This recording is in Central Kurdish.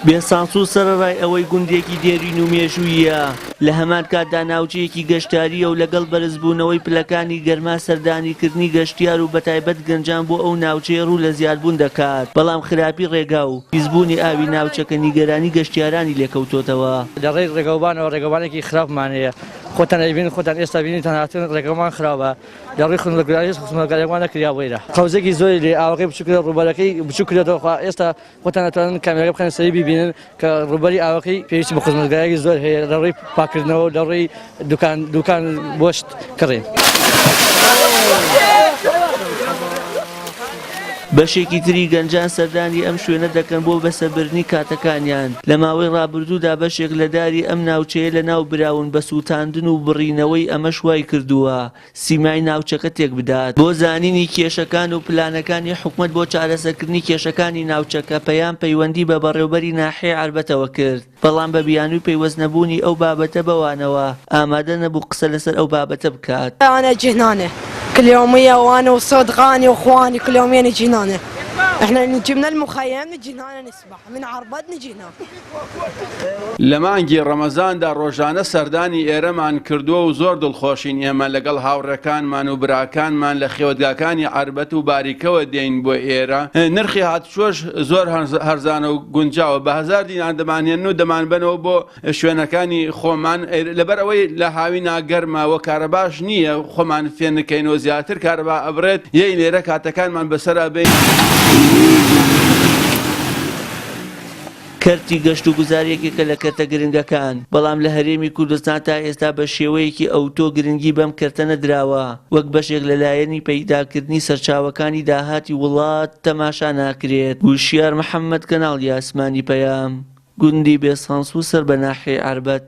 بێسانسوور سەرەڕای ئەوەی گوندێکی دێرین و مێژووییە، لە هەمان کاتدا ناوچەیەکی گەشتارییە و لەگەڵ بەرزبوونەوەی پلەکانی گەرما سەردانیکردنی گەشتیار و بەتایبەت گەنجان بۆ ئەو ناوچەیە ڕوو لە زیادبوون دەکات، بەڵام خراپی ڕێگا و پیسبوونی ئاوی ناوچەکە نیگەرانی گەشتیارانی لێکەوتۆتەوە. لە ڕێی ڕێگەوبانەوە ڕێگەوبانێکی خراپمان هەیە، خۆتان ئەیبینن خۆتان ئێستا بینیتان هاتن ڕێگەمان خراپە، لە ڕووی خزمەتگوزاری هیچ خزمەتگوزاریەکمان نەکریا بۆ ئێرە قەوزێکی زۆری لێ ئاوەکەی بچووک کرا ڕووبەرەکەی بچووک کرێتەوە خوا ئێستا خۆتان ئەتوانن کامێرەکە بخەنە سەری بیبینن کە ڕووبەری ئاوەکەی پێویستی بە خزمەتگوزاریەکی زۆر هەیە لە ڕووی پاکردنەوە لە ڕووی دوکان دوکان بۆشت کڕین. بەشێکی تری گەنجان سەردانی ئەم شوێنە دەکەن بۆ بەسەربردنی کاتەکانیان، لە ماوەی ڕابردوودا بەشێک لە داری ئەم ناوچەیە لەناو براون بە سووتاندن و بڕینەوەی ئەمەش وایکردووە سیمای ناوچەکە تێکبدات. بۆ زانینی کێشەکان و پلانەکانی حکومەت بۆ چارەسەرکردنی کێشەکانی ناوچەکە پەیام پەیوەندی بە بەڕێوبەری ناحیەی عەربەتەوە کرد، بەڵام بە بیانووی پەیوەست نەبوونی ئەو بابەتە بەوانەوە ئامادە نەبوو قسە لەسەر ئەو بابەتە بکات. انا اجي هنا كل يومية وانا وصدقاني واخواني كل يومية نجي هنا احنا نجي من المخيم نجي هنا نسبح من عربد نجي هنا. لە مانگی ڕەمەزاندا ڕۆژانە سەردانی ئێرەمان کردووە و زۆر دڵخۆشین ئێمە لەگەڵ هاوڕێکانمان و براکانمان لە خێوەتگاکانی عەربەت و باریکەوە دێین بۆ ئێرە نرخی هاتوچۆش زۆر هەرزانە و گونجاوە بە هەزار دینار دەمانهێنن و دەمانبەنەوە بۆ شوێنەکانی خۆمان لەبەر ئەوەی لە هاوینا گەرمە و کارەباش نییە خۆمان فێنکەینەوە زیاتر کارەبا ئەبڕێت یەین لێرە کاتەکانمان بەسەر ئەبەین. کەرتی گەشتوگوزار یەکێکە لە کەرتە گرنگەکان، بەڵام لە هەرێمی کوردستان تا ئێستا بە شێوەیەکی ئەوتۆ گرنگی بەم کەرتە نەدراوە، وەک بەشێک لە لایەنی پەیداکردنی سەرچاوەکانی داهاتی وڵات تەماشا ناکرێت. وشیار محەمەد، کەناڵی ئاسمانی پەیام، گوندی بێسانسوو سەر بە ناحیەی عەربەت.